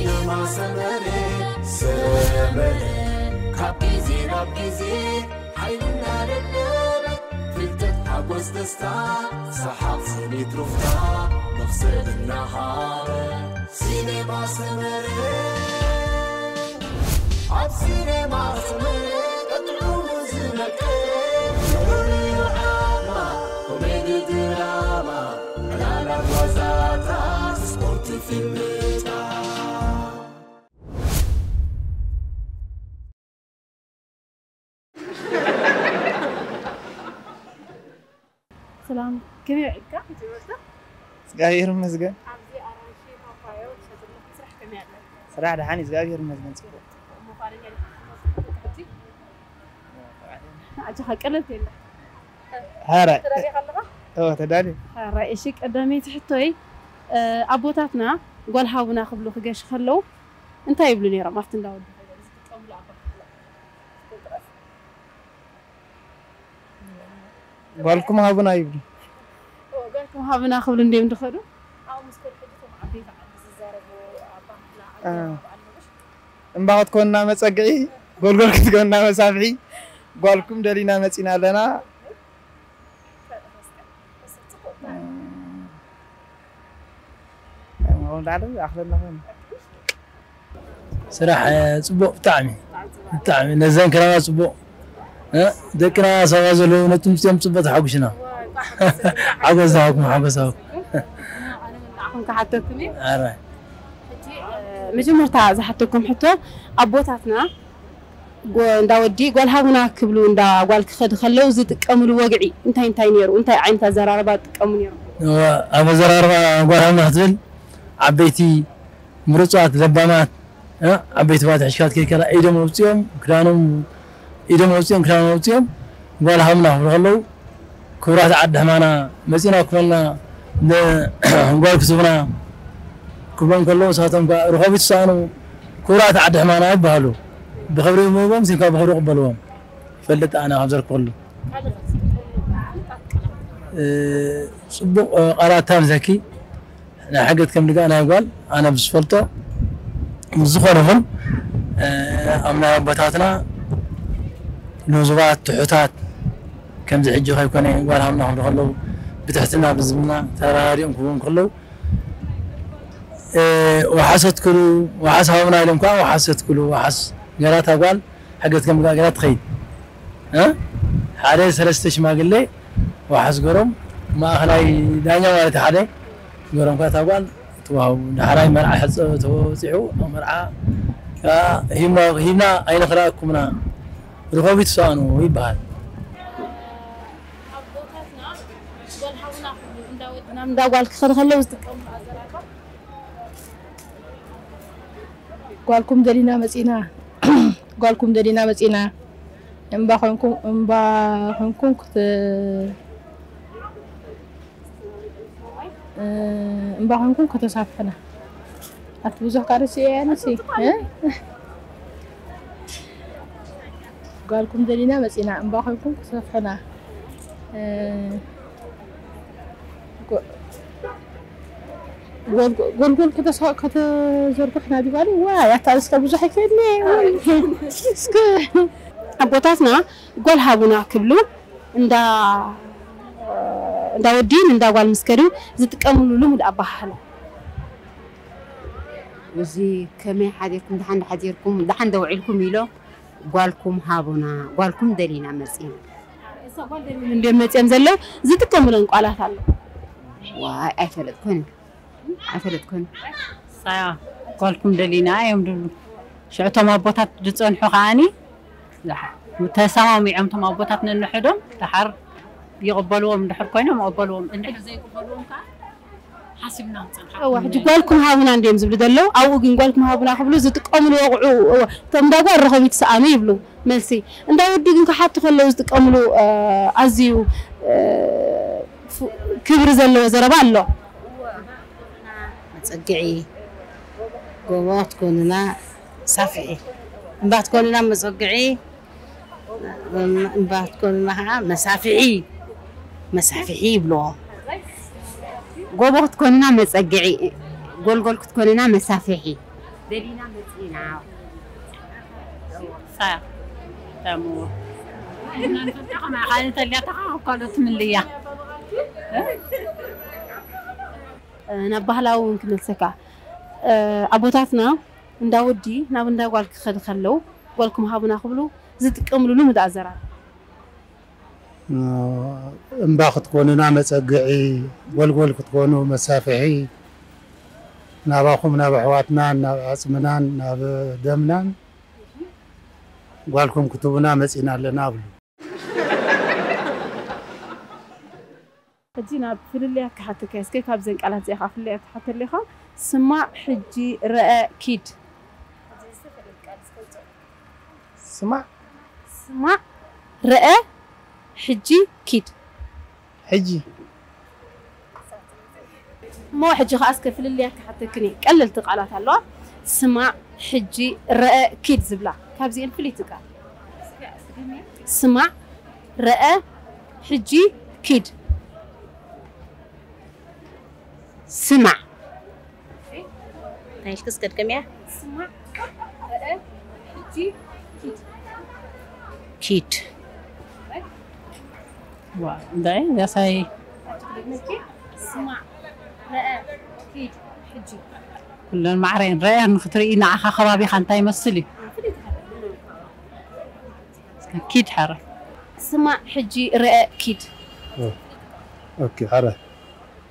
ሲነማ ሰመረ፣ ሰመረ፣ ካብ ግዜ ናብ ግዜ ሓይልና ደደበ፣ ፍልጠት፣ ሓጎስ፣ ደስታ፣ ሰሓቕ፣ ስኒት፣ ሩፍታ፣ መኽሰብ እናሃበ። ሲነማ ሰመረ፣ ኣብ ሲነማ ሰመረ ቀጥዑ ዝነቀ፣ ንዑ ዓማ፣ ኮሜዲ፣ ድራማ፣ ዕላላት፣ ዋዛታት፣ ስፖርት፣ ፊልምታት። ሰላም፣ ከመይ ውዒልካ? መጀመርታ እግዚኣብሔር ይመስገን። ኣብዚ ኣራንሺ ፓፓዮ ትሸጥ ኣለኹ። ስራሕ ከመይ ኣሎ? ስራሕ ደሓን እዩ፣ እግዚኣብሔር ይመስገን፣ ጽቡቕ። እሞ ፋረኛ ዲኻ? ሕጂ ኣጆኻ፣ ቀለልቲ የላ። ሓራይ። ተዳሊኻ ኣለኻ? እወ፣ ተዳልየ። ሓራይ፣ እሺ፣ ቀዳመይቲ ሕቶይ፣ እ፣ ኣቦታትና ጓል ሃቡና ክብሉ ክገሹ ከለዉ እንታይ ይብሉ ነይሮም? ኣብቲ እንዳ ወዲ ዝጥቀምሉ ኣቦታትና። ጓልኩም ሃቡና ይብሉ። ኦ፣ ጓልኩም ሃቡና ክብሉ እንድዮም ዝኸዱ። ኣብኡ ምስ ከዱ ሕጂ እቶም ዓበይቲ ዓዲ ዝዛረቡ ኣባህላ አ። ኣገባብ ኣሎ ምሽ? እምባ ክትኮንና መጸግዒ፣ ጎልጎል ክትኮንና መሳፍሒ፣ ጓልኩም ደሊና መጺና ኣለና። ስራሕ እ፣ ጽቡቕ ብጣዕሚ ብጣዕሚ ነዘን ክራማ ጽቡቕ እ፣ ደቅና ሰባ ዘለዉ ነጥምፅኦም ጽቡቕ ተሓጉሽና ሓጎስ ዝሃብኩም ሓጎስ ሃብኩም ኣነ መላእኹም ክሓተኩም እዩ። ኣረ ሕጂ እ፣ መጀመርታ ዝሓተኩም ሕቶ ኣቦታትና ጎ- እንዳ ወዲ ጓል ሃቡና ክብሉ እንዳ ጓል ክኸዱ ከለዉ ዝጥቀምሉ ወግዒ እንታይ እንታይ ነይሩ? እንታይ ዓይነት ኣዘራርባ ዝጥቀሙ ነይሮም? እወ፣ ኣብ ኣዘራርባ ጓል ሃቡና ክትብል ዓበይቲ ምሩፃት ለባማት እ፣ ዓበይቲ ባት ሕሽካት ከይከላ ኢዶም ኣውፅኦም ክዳኖም ኢዶም ኣውፅኦም ክዳኖም ኣውፅኦም ጓል ሃቡና ክብሉ ከለዉ ክቡራት ዓዲ ሕማና መፂና ክመና ንጓል ክስብና ክብሎም ከለዉ ንሳቶም ከዓ ርኸቢት ዝሰኣኑ ክቡራት ዓዲ ሕማና ይበሃሉ። ብኽብሪ ይምህቦም፣ ሲንካ ብኽብሪ ይቕበልዎም። ይፈልጥ ኣነ ካብ ዘርክበሉ። እ፣ ጽቡቕ፣ እ፣ ቃላት ታምዘኪ ናይ ሓገት ከም ድጋ ናይ ጓል ኣነ ብዝፈልጦ ምስ ዝኾነ ይኹን፣ እ፣ ኣብ ናይ ኣቦታትና ልዙባት ትሑታት ከምዚ ሕጂ ከይኮነ ጓል ሃምና ክብሉ ከለዉ ብትሕትና ብዝምና ተራዳዲኦም ክህቡም ከለዉ፣ እ፣ ወሓሰት ክሉ፣ ወሓስ ሃቡና ኢሎም ከዓ ወሓሰት ክሉ፣ ወሓስ ገላታ ጓል ሓገት ከም ድጋ ገላ ትኸይድ። እ? ሓደ ሰለስተ ሽማግሌ ወሓስ ገሮም ማእኸላይ ዳኛ ማለት ሓደ ገሮም ከዓ እታ ጓል ትወሃቡ። ዳሕራይ መርዓ ሕፀ ተወፂዑ ኣብ መርዓ ከዓ ሂብና ሂብና ኣይንኽልኣኩምና ርኸቡ ትሰኣኑ ይበሃል። ኣቦታትና ጓል ሃቡና ክብሉ እንዳ ወድና እንዳ ጓል ክኸዱ ከለዉ ዝጥቀምሉ ኣዘራርባ ጓልኩም ደሊና መፂና ጓልኩም ደሊና መፂና እምባ ኮንኩም እምባ ኮንኩም ክት እምባ ኮንኩም ከተሳፍሑና ኣቲ ብዙሕ ካርሲ እያ ነሲ ጓልኩም ደሊና መፂና እምባ ኮንኩም ከተሳፍሑና ጎልጎል ከተዘርጉሕና ዲባሉ ዋይ ኣታ እስከ ብዙሕ ይክእል እስከ ኣቦታትና ጓል ሃቡና ክብሉ እንዳ እንዳ ወዲን እንዳ ጓል ምስ ከዱ ዝጥቀምሉ ልሙድ ኣበሃህላ። እዚ ከመይ ሓዲርኩም፣ ደሓን ዶ ሓዲርኩም፣ ደሓን ዶ ውዒልኩም ኢሎም ጓልኩም ሃቡና፣ ጓልኩም ደሊና መፂና። እሳ ጓል ደሊና እንድዮም መፂኦም ዘለዉ ዝጥቀሙለን ቃላት ኣሎ። ዋይ ኣይፈለጥኩን ኣይፈለጥኩን። ሳያ ጓልኩም ደሊና እዮም ድብሉ። ሽዑ እቶም ኣቦታት ዝፀንሑ ከዓኒ ተሰማሚዖም እቶም ኣቦታት ነንሕዶም ደሓር ይቕበልዎም እንድሕር ኮይኖም ይቕበልዎም እንድሕር ዘይቕበልዎም ከዓ ሓሲብና ንፀንሓ። እዋ ሕጂ ጓልኩም ሃቡና እንድዮም ዝብሉ ዘለዉ ኣብኡ ግን ጓልኩም ሃቡና ክብሉ ዝጥቀምሉ ወቕዑ እዋ እቶም እንዳ ጓል ረኸቢት ሰኣኑ ይብሉ መልሲ እንዳ ወዲ ግን ክሓቱ ከለዉ ዝጥቀምሉ ኣዝዩ ክብሪ ዘለዎ ዘረባ ኣሎ። መፀግዒ ጎቦ ትኮንና ሳፍሒ እምባ ትኮንና መፀግዒ እምባ ክትኮንና ከዓ መሳፍሒ መሳፍሒ ይብልዎ። ጎቦ ክትኮንና መፀግዒ፣ ጎልጎል ክትኮንና መሳፍሒ። ደሊና መጺና። ሳያ ተምዎ። እናንፈልጣ ከማኻ እንተልያታኻ ካብ ካልኦት ትምልያ። ናብ ባህላዊ እውን ክመልሰካ። ኣቦታትና እንዳ ወዲ ናብ እንዳ ጓል ክኸዱ ከለዉ፣ ጓልኩም ሃቡና ክብሉ ዝጥቀምሉ ልሙድ ኣዘራርባ። እምባ ክትኮኑና መጸግዒ፣ ጎልጎል ክትኮኑ መሳፍሒ፣ ናባኹም ናብ ኣሕዋትናን ናብ ዓጽምናን ናብ ደምናን ጓልኩም ክትቡና መጺና ኣለና እብሉ። ሕጂ ናብ ፍልልያት ክሓተካ እስከ፣ ካብዘን ቃላት እዚኣ ከዓ ፍልልያት ትሓተለይ ኢኻ። ስማዕ፣ ሕጂ፣ ረአ፣ ኪድ። ስማዕ፣ ስማዕ፣ ረአ፣ ሕጂ፣ ኪድ። ሕጂ። እሞ ሕጂ ከዓ እስከ ፍልልያት ክሓተክን እየ። ቀለልቲ ቃላት ኣለዋ። ስማዕ፣ ሕጂ፣ ረአ፣ ኪድ ዝብላ። ካብዚኤን ፍልይቲ ቃል። ስማዕ፣ ረአ፣ ሕጂ፣ ኪድ። ስማዕ። እንታይ ኢልክስ? ከድገምያ። ስማዕ፣ ረአ፣ ሕጂ፣ ኪድ። ኪድ። ዋ፣ እንታይ ደሳይ። ስማዕ፣ ረአ፣ ኪድ፣ ሕጂ። ኩለን ማዕረ እየን። ረአ ንክትርኢ ንዓኻ ከባቢኻ እንታይ ይመስል እዩ? ኪድ ሓረ። ስማዕ፣ ሕጂ፣ ረአ፣ ኪድ። ኦ፣ ኦኬ፣ ሓረ።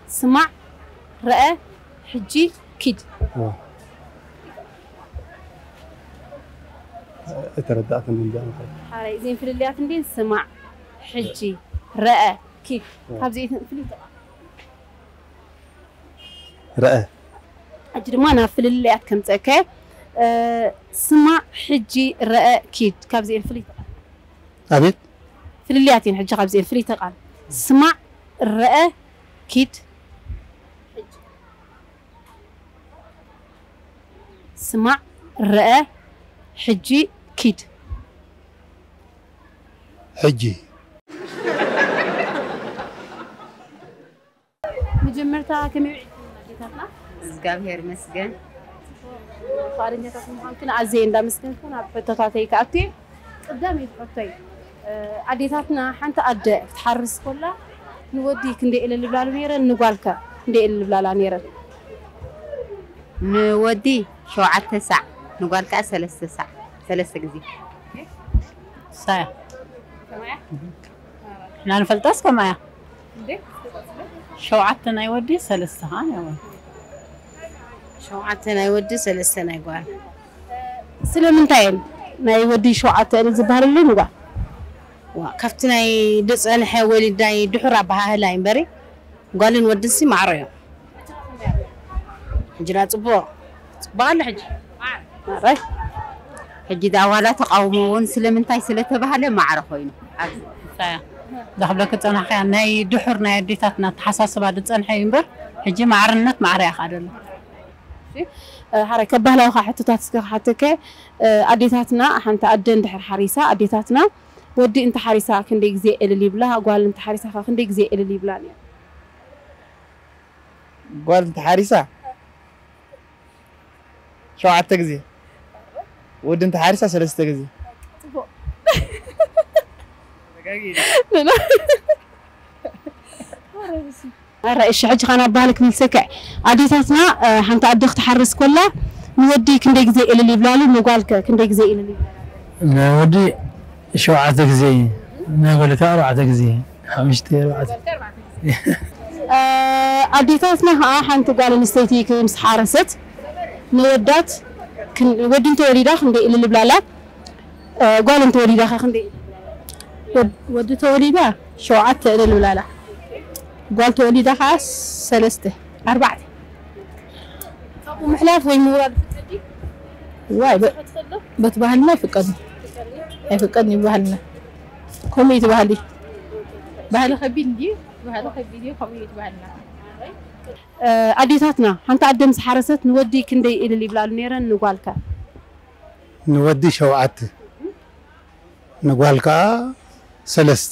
ስማዕ፣ ረአ፣ ሕጂ፣ ኪድ። ኦ። ኣይተረዳእክን እንዲ ኣንተ። ሓራይ፣ እዚን ፍልልያት እንዴ? ስማዕ፣ ሕጂ፣ ረአ፣ ኪድ። ኦ። ካብዚ ፍልልያት ረአ። ሕጂ ድማ ናብ ፍልልያት ከምፀእከ። እ፣ ስማዕ፣ ሕጂ፣ ረአ፣ ኪድ። ካብዚኤን ፍልይቲ ቃል። ኣቤት? ፍልልያት እየን። ሕጂ ካብዚኤን ፍልይቲ ቃል። ስማዕ፣ ረአ፣ ኪድ። ስማዕ፣ ረአ፣ ሕጂ፣ ኪድ። ሕጂ። መጀመርታ ከመይ ውዒልኩም ኣዴታትና? እግዚኣብሔር ይመስገን። ፍቓደኛታት ምዃንክን ኣዝየ እንዳመስገንኩ ናብ ሕቶታተይ ክኣቱ እየ። ቀዳመይቲ ሕቶይ፣ እ፣ ኣዴታትና ሓንቲ ኣደ ክትሓርስ ኮላ ንወዲ ክንደይ እልል ይብላሉ ነይረን፣ ንጓልከ ክንደይ እልል ይብላላ ነይረን? ንወዲ ሸውዓተ ሳዕ፣ ንጓል ከኣ ሰለስተ ሳዕ፣ ሰለስተ ግዜ። ሳያ። ንሕና ንፈልጣስ ከምኣ እያ። እንዴ? ሸውዓተ ናይ ወዲ፣ ሰለስተ ኸዓ ናይ ጓል። ሸውዓተ ናይ ወዲ፣ ሰለስተ ናይ ጓል። ስለምንታይ እየን ናይ ወዲ ሸውዓተ እልል ዝበሃለሉ ንጓል? ዋ፣ ካብቲ ናይ ዝጸንሐ ወሊድ ናይ ድሑር ኣበሃህላ እዩ እምበሪ፣ ጓልን ወድንሲ ማዕሮ እዮም። ሕጂ ዳ ጽቡቕ፣ ጽቡቕ ኣሎ ሕጂ። ኣረ፣ ሕጂ ዳ ዋላ ተቃውሞ እውን ስለምንታይ ስለተባህለ ማዕረ ኮይኑ። ኣብዚ እንታይ እያ? ዳኽብለኪ ጸናሕካ እያ። ናይ ድሑር ናይ ኣዴታትና ኣተሓሳስባ ዝጸንሐ እዩ እምበር፣ ሕጂ ማዕርነት ማዕረ እያ ከዓ ደሎ። እሺ፣ እ፣ ሓራይ ካብ ባህላዊ ከዓ ሕቶታት እስከ ክሓተከ፣ እ፣ ኣዴታትና ሓንቲ ኣደ እንድሕር ሓሪሳ፣ ኣዴታትና ወዲ እንተ ሓሪሳ ክንደይ ግዜ እልል ይብላ፣ ጓል እንተ ሓሪሳ ከዓ ክንደይ ግዜ እልል ይብላ ነይሩ? ጓል እንተ ሓሪሳ ሸውዓተ ግዜ፣ ወዲ እንተ ሓሪሳ ሰለስተ ግዜ። ጽቡቕ። ኣረ፣ እሺ፣ ሕጂ ኻና ባህሊ ክምልሰካ። ኣዴታትና፣ እ፣ ሓንቲ ኣደ ክትሓርስ ኮላ ንወዲ ክንደይ ግዜ እልል ይብላሉ፣ ንጓልከ ክንደይ ግዜ እልል ይብላሉ? ንወዲ ሸውዓተ ግዜ፣ ንጓል ከኣ ኣርባዕተ ግዜ፣ ሓሙሽተ፣ ኣርባዕተ። እ፣ ኣዴታትና ኸዓ ሓንቲ ጓል ኣንስተይቲ ምስ ሓረሰት ንወዳት ክን-፣ ወዲ እንተወሊዳ ክንደይ እልል ይብላላ? እ፣ ጓል እንተወሊዳ ኸ ክንደይ? ወድ-፣ ወዲ ተወሊዳ ሸውዓተ እልል ይብላላ። ጓል ተወሊዳ ኸዓ ሰለስተ፣ ኣርባዕተ። ካብኡ ምሕላፍ ወይ ምውራድ ይፍቀድ ድዩ? ዋይ፣ በ-፣ ትኽእል ዶ? በቲ ባህልና ይፍቀድ። ኣይፍቀድን እዩ ባህልና። ከምኡ እዩ እቲ ባህሊ። ባህሊ ከቢድ እንድዩ፣ ባህሊ ከቢድ እዩ፣ ከምኡ እዩ እቲ ባህልና። እ፣ ኣዴታትና፣ ሓንቲ ኣደ ምስ ሓረሰት ንወዲ ክንደይ እልል ይብላሉ ነይረን፣ ንጓልከ? ንወዲ ሸውዓተ፣ ንጓል ከኣ ሰለስተ።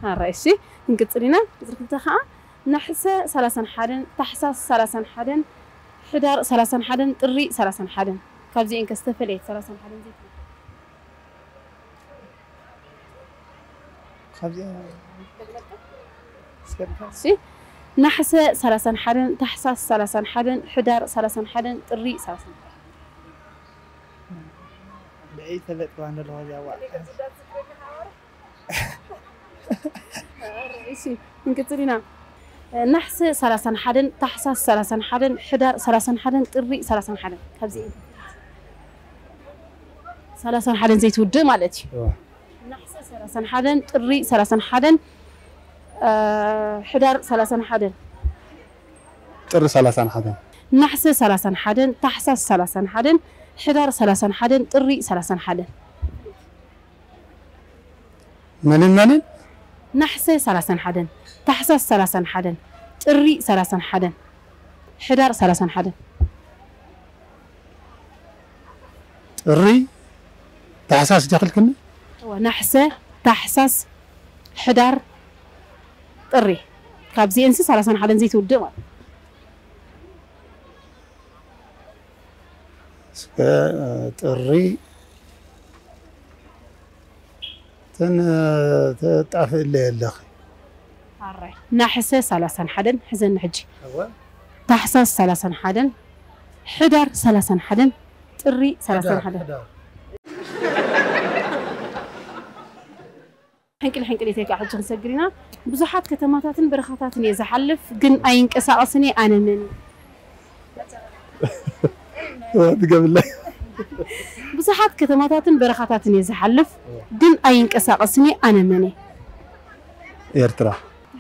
ኣራይ፣ እሺ፣ ክንቅጽል ኢና። ቁጽሪ ክልተ ከኣ፣ ነሐሰ ሠላሳን ሓደን፣ ታሕሳስ ሠላሳን ሓደን፣ ሕዳር ሠላሳን ሓደን፣ ጥሪ ሠላሳን ሓደን። ካብዚኤን ከ ዝተፈለየት ሠላሳን ሓደን ዘይትፈልጥ? ካብዚኣ እስከ እሺ፣ ነሐሰ ሠላሳን ሓደን፣ ታሕሳስ ሠላሳን ሓደን፣ ሕዳር ሠላሳን ሓደን፣ ጥሪ ሠላሳን ሓደን። ብዒ ተለጥዋ እንደለዋ እዚኣ ዋዕ። እሺ፣ ክንቅጽል ኢና። ነሐሰ ሠላሳን ሓደን፣ ታሕሳስ ሠላሳን ሓደን፣ ሕዳር ሠላሳን ሓደን፣ ጥሪ ሠላሳን ሓደን። ካብዚ ሠላሳን ሓደን ዘይትውድእ ማለት እዩ። እዋ። ነሐሰ ሠላሳን ሓደን፣ ጥሪ ሠላሳን ሓደን፣ እ፣ ሕዳር ሠላሳን ሓደን። ጥሪ ሠላሳን ሓደን። ነሐሰ ሠላሳን ሓደን፣ ታሕሳስ ሠላሳን ሓደን፣ ሕዳር ሠላሳን ሓደን፣ ጥሪ ሠላሳን ሓደን። መንን መንን? ነሐሰ ሠላሳን ሓደን፣ ታሕሳስ ሠላሳን ሓደን፣ ጥሪ ሠላሳን ሓደን፣ ሕዳር ሠላሳን ሓደን። ጥሪ፣ ታሕሳስ ዲኽልክኒ? እወ፣ ነሐሰ፣ ታሕሳስ፣ ሕዳር፣ ጥሪ። ካብዚኤንሲ ሠላሳን ሓደን ዘይትውድእ ማለት። እስከ፣ ጥሪ፣ ተን-፣ ተጣፍእለይ ኣለኺ። ኣራይ። ነሐሰ ሠላሳን ሓደን፣ ሕዘኒ ሕጂ። እወ። ታሕሳስ ሠላሳን ሓደን፣ ሕዳር ሠላሳን ሓደን፣ ጥሪ ሠላሳን ሓደን። ሕዳር፣ ሕዳር። ሕንቅል ሕንቅል ኢተካ ሕጂ ክንሰግር ኢና። ብዙሓት ከተማታትን በረኻታትን እየ ዝሓልፍ፣ ግን ኣይንቀሳቐስን እየ። ኣነ መን እየ? ትገብለይ። ብዙሓት ከተማታትን በረኻታትን እየ ዝሓልፍ፣ ግን ኣይንቀሳቐስን እየ። ኣነ መን እየ? ኤርትራ።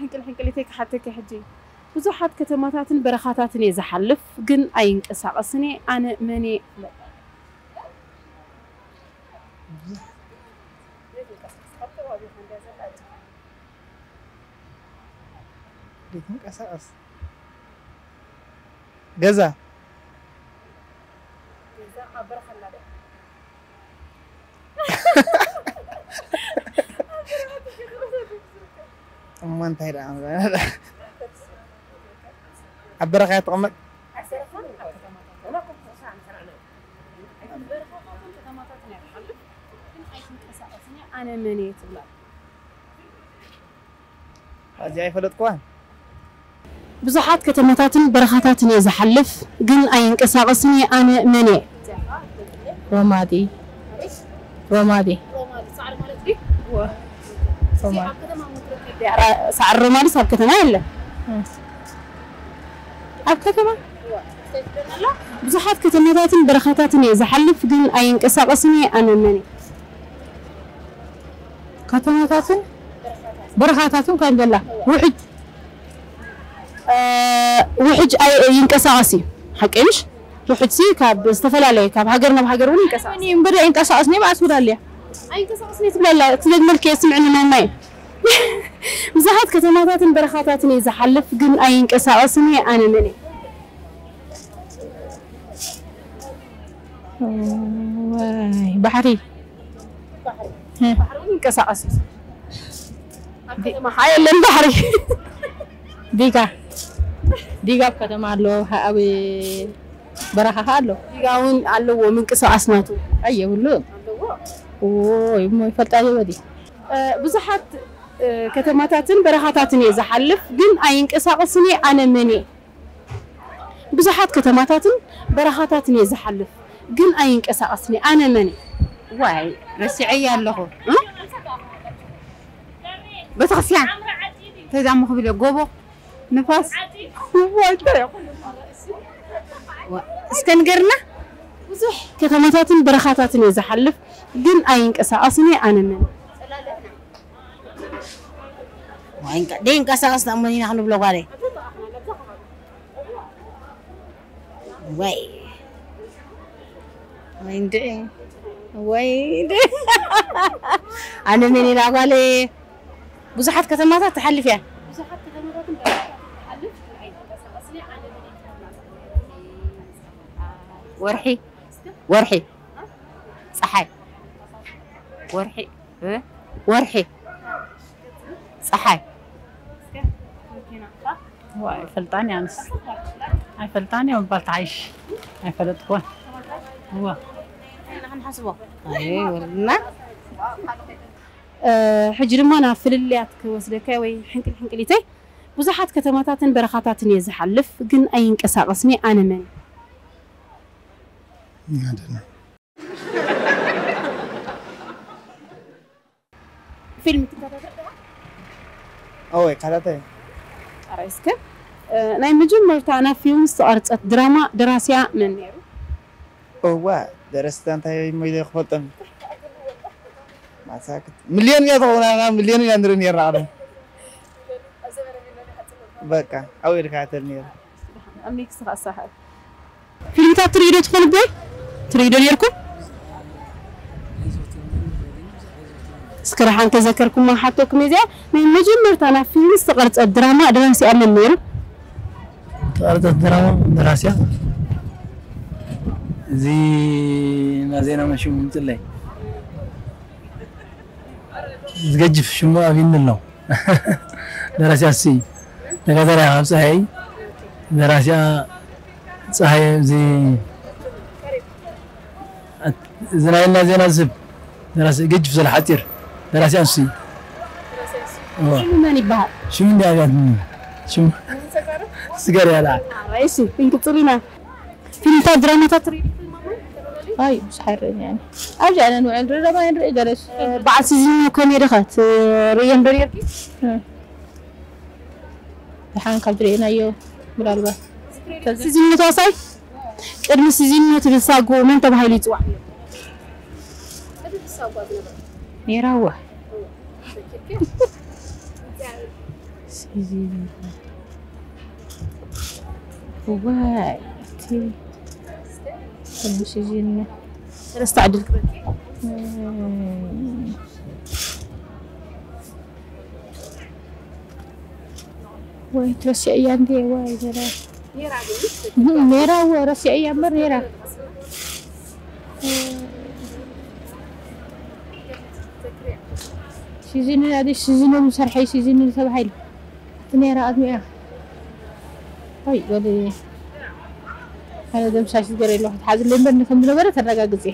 ሕንቅል ሕንቅል ኢተካ ሓተካ ሕጂ። ብዙሓት ከተማታትን በረኻታትን እየ ዝሓልፍ፣ ግን ኣይንቀሳቐስን እየ። ኣነ መን እየ? ዘይትንቀሳቐስ። ገዛ። ገዛ ኣብ በረኻ ኣላ ዶ? እሞ እንታይ ደኣ? ኣብ በረኻ እያ ትቕመጥ? ኣብ በረኻታትን ከተማታትን እያ ትሓልፍ፣ ግን ኣይትንቀሳቐስን እያ። ኣነ መን እየ ትብላ? ኣዚኣ ኣይፈለጥኩዋን። ብዙሓት ከተማታትን በረኻታትን እየ ዝሓልፍ፣ ግን ኣይንቀሳቐስን እየ። ኣነ መን እየ? ሮማዲ። ሮማዲ። ሮማዲ፣ ሳዕሪ ማለት ድዩ? እወ። ሮማዲ። ኣብ ከተማ እሞ ትርከብ ድያ? ራ-፣ ሳዕሪ ሮማዲስ ኣብ ከተማ የለን። እም። ኣብ ከተማ? እወ። ብዙሓት ከተማታትን በረኻታትን እየ ዝሓልፍ፣ ግን ኣይንቀሳቐስን እየ። ኣነ መን እየ? ከተማታትን በረኻታትን ካብ ዘላ ውሕጅ፣ እ፣ ውሕጅ ኣይ-፣ ይንቀሳቐስ እዩ። ሓቀይ ምሽ? ውሕጅሲ ካብ ዝተፈላለየ፣ ካብ ሃገር ናብ ሃገር እውን ይንቀሳቐስ። እኔ እምበር ኣይንቀሳቐስን እየ፣ መዓስ ውዳልያ? ኣይንቀሳቐስን እየ ትብላ ኣላ፣ ክትደግመልኪ እየ፣ ስምዕኒ ማማይ። ብዙሓት ከተማታትን በረኻታትን እየ ዝሓልፍ፣ ግን ኣይንቀሳቐስን እየ። ኣነ መን እየ? ዋይ፣ ባሕሪ። ባሕሪ። እ። ባሕሪ እውን ይንቀሳቐስ እዩ። ኣብ ከተማ ኸዓ የለን ባሕሪ። ዲጋ። ዲጋ ኣብ ከተማ ኣሎ፣ ኣብ በረኻ ኸዓ ኣሎ። ዲጋ እውን ኣለዎ ምንቅስቓስ ናቱ። ኣይ፣ የብሉን። ኣለዎ። ኦይ፣ እሞ ይፈልጣ ዶ በዲ? እ፣ ብዙሓት፣ እ፣ ከተማታትን በረኻታትን እየ ዝሓልፍ፣ ግን ኣይንቀሳቐስን እየ። ኣነ መን እየ? ብዙሓት ከተማታትን በረኻታትን እየ ዝሓልፍ፣ ግን ኣይንቀሳቐስን እየ። ኣነ መን እየ? ዋይ፣ ረሲዐያ ኣለኹ። እ? ቤተክርስትያን። ተዛሞ ክብል እየ። ጎቦ፣ ንፋስ። ዋይ፣ እንታይ እየ? ዋ-፣ እስከ ንገርና። ብዙሕ ከተማታትን በረኻታትን እየ ዝሓልፍ፣ ግን ኣይንቀሳቐስን እየ። ኣነ መን እየ? ዋይ፣ እንቀ-፣ ደይ እንቀሳቐስ ተኣመን ኢና ክንብሎ ጓለይ። ወይ። ወይ እንዴ። ወይ እንዴ። ኣነ መን ኢላ ጓለይ? ብዙሓት ከተማታት ትሓልፍ እያ። ብዙሓት ከተማታትን በረኻታትን ትሓልፍ፣ ግን ኣይትንቀሳቐስን እያ። ኣነ መን እየ? ወርሒ። ወርሒ። ጸሓይ። ወርሒ። እ? ወርሒ። ጸሓይ። እስከ መኪና። እዋ ኣይፈልጣን እየ ኣነስ። ኣይፈልጣን እየ ምባል ተሓይሽ። ኣይፈለጥኩዎን። እዋ። ንሕና ክንሓስቦ። ኣይ ወርድና። ሕጂ ድማ ናብ ፍልልያት ክወስደካ ወይ ሕንቅል ሕንቅሊተይ። ብዙሓት ከተማታትን በረኻታትን እየ ዝሓልፍ፣ ግን ኣይንቀሳቐስን እየ። ኣነ መን እየ? I don't know. ፊልም ትከታተል ዲኻ? ኣወ ይከታተል። ኣረ እስከ፣ እ፣ ናይ መጀመርታ ናብ ፊልም ዝተቐርጸት ድራማ ደራሲያ መን ነይሩ? እዋ ደረስታ እንታይ እሞ ኢለ ክፈልጦም። ማሳክት ሚልዮን እያ ዝኾና ሚልዮን ኢና ንርኢ ነርና ቀደም። በቃ ኣው ኢልካ ተል ነይሩ። ኣብ ኔክስት ከኣ ሳሓ። ፊልምታት ትርእዩ ዶ ትኾኑ በይ? ትርእዩ ዶ ነይርኩም? እስከ ደሓን ተዘከርኩማ ክሓተኩም እዚኣ ናይ መጀመርታ ናብ ፊልም ዝተቐርጸት ድራማ ደራሲኣ መን ነይሩ? ተቐርጸት ድራማ ደራሲያ እዚ ናዜና መሽሙ ምጽለይ ዝገጅፍ ሽሙ ኣብይኒ ኣሎ። ደራሲያ እሱ እዩ። ተጋዳላይ ካብ ፀሃይ ደራሲያ ፀሃይ እዚ እዚ ናይ እና ዜና ዝህብ ደራሲ ገጅፍ ዘሎ ሓፂር ደራሲያ እሱ እዩ። እዋ። ሽሙ መን ይበሃል? ሽሙ እንዲ ኣብያትኒ ሽሙ ስገር ያላ ራይሲ ክንቅፅል ኢና። ፊልምታት ድራማታት ትርኢ? ኣይ ብዙሕ ኣይርእን እየ ኣነ። ኣብዚ ኣነ ንውዕል ርረማ ንርኢ ገለስ በዓል ሲዚን ኮሜዲ ኸ ትርእየን ዶ ነርኪ? ደሓን ካብ ዝርእናዮ ምናልባት ሲዚን ተዋሳይ ቅድሚ ሲዚን ትብል ሳጉ መን ተባሂሉ ይፅዋዕ? ነይራዋ ዋይ እቲ ትንሽ እዚ ሰለስተ ዕድል ክበኪ ወይ ትረስዐያ እንዴ ወይ ነራ ነራ ወ ረስዐያ እምበር ነራ ሲዝን ኣዲ ሲዝን ምሰርሐይ ሲዝን ተባሂሉ እቲ ነራ ኣድሚያ ወይ ወዲ ሓደ ደምሳሽ ዝገረ ኣለኹ ትሓዝለይ እምበር ከም ዝነበረ ተረጋግፅ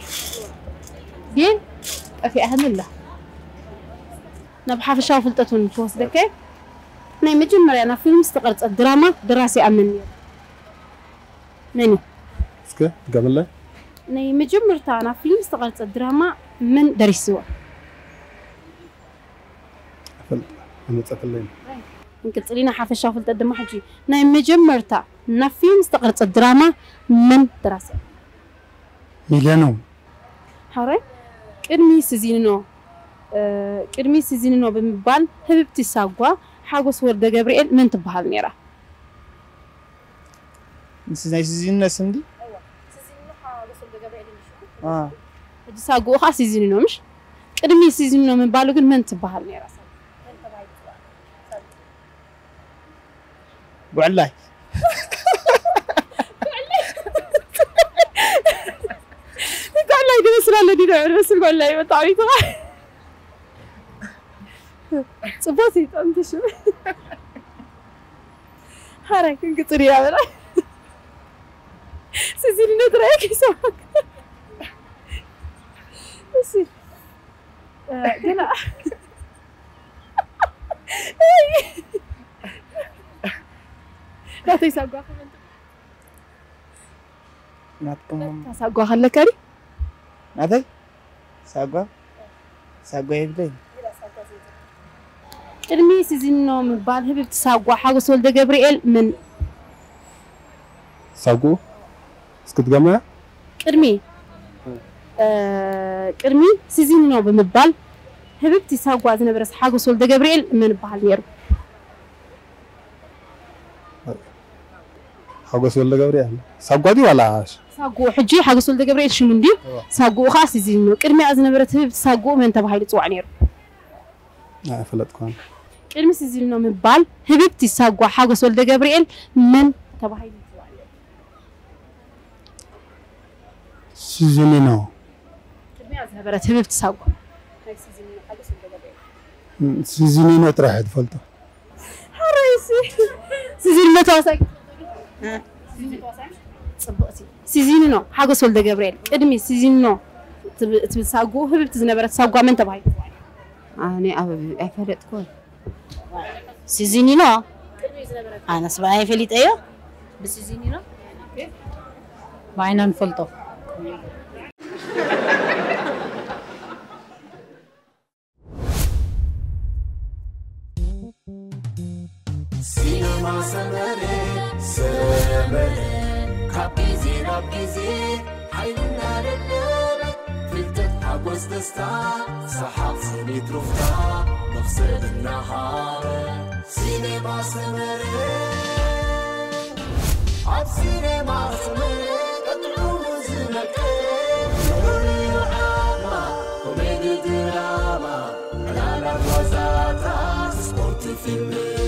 ግን ጠፊኣህኒ ኣላ ናብ ሓፈሻዊ ፍልጠት እውን ክወስደካ እየ። ናይ መጀመርያ ናብ ፊልም ዝተቐርጸት ድራማ ደራሲኣ መን ነይሩ? መን እዩ? እስከ ድገምለይ። ናይ መጀመርታ ናብ ፊልም ዝተቐርጸት ድራማ መን ደሪስዋ? ኣይፈልጥ ኣይመፀክለይን። ክንቅጽል ኢና። ሓፈሻዊ ፍልጠት ድማ ሕጂ ናይ መጀመርታ ናብ ፊልም ዝተቐርጸት ድራማ መን ደራሲኣ? ሚልዮኖም ሓራይ ቅድሚ ሲዚንኖ ቅድሚ ሲዚንኖ ብምባል ህብብቲ ሳጓ ሓጎስ ወልደ ገብርኤል መን ትበሃል ነይራ? ምስ ናይ ሲዚንኖ ስም ድዩ? ሕጂ ሳጉኡ ከዓ ሲዚንኖ ምሽ? ቅድሚ ሲዚንኖ ምባሉ ግን መን ትበሃል ነይራ? ጉዕላይ ጉዕላይ ድመስል ኣሎ ዲዶ ዕድ መስል ጉዕላይ ብጣዕሚ ትኻ ፅቡቅ ይጠምትሽ ሓራይ ክንግፅር ኢና በላ ስዚንነት ራእየ ከይሰማክ እሺ ገና ናተይ ሳጓ ከመንት ናትኩም ሳጓ ከለካ ዲ ናተይ ሳጓ ሳጓ የብለይ ቅድሚ ሲዚኖ ምባል ህብብቲ ሳጓ ሓጎስ ወልደ ገብርኤል ምን ሳጉ እስክትገመያ ቅድሚ ቅድሚ ሲዚኖ ብምባል ህብብቲ ሳጓ ዝነበረስ ሓጎስ ወልደ ገብርኤል መን ይበሃል ነይሩ? ሓጎስ ወልደ ገብርኤል ሳጓ ድዩ ዋላ ሳጉኡ ሕጂ ሓጎስ ወልደ ገብርኤል ሽሙ እንድዩ ሳጉኡ ከዓ ሲዚኖ ቅድሚኣ ዝነበረት ህብብቲ ሳጉኡ መን ተባሂሉ ይፅዋዕ ነይሩ? ኣይፈለጥኩን ቅድሚ ሲዚኖ ምባል ህብብቲ ሳጓ ሓጎስ ወልደ ገብርኤል መን ተባሂሉ ይፅዋዕ ነይሩ? ሲዚኒኖ ቅድሚያ ዝነበረት ህብብቲ ሳጓ ሲዚኒኖ ጥራሕ እየ ትፈልጦ ሓረይሲ ሲዚኒኖ ተዋሳይ። እ። ሲዚኒኖ ተዋሳይ። ጽቡቕቲ። ሲዚኒኖ ሓጎስ ወልደ ገብርኤል ቅድሚ ሲዚኒኖ ትብ-፣ ትብል ሳጉኡ ህብብቲ ዝነበረት ሳጓ መን ተባሂሉ? ኣነ ኣብ ኣይፈለጥኩን። ሲዚኒኖ ኣነስ ብኣይ ፈሊጠዮ። ብሲዚኒኖ ብዓይና ንፈልጦ። ሲነማ ሰመረ ሰመረ ካብ ግዜ ናብ ግዜ ሓይልና ደለበ ፍልጠት ሓጎስ ደስታ ሰሓቕ ስኒት ሩፍታ መኽሰብ እናሃበ ሲነማ ሰመረ ኣብ ሲነማ ሰመረ ቀጥዑ ዝነቀ ፍሉይ ዓማ ኮሜዲ ድራማ ዕላላት ዋዛታት ስፖርት ፊልም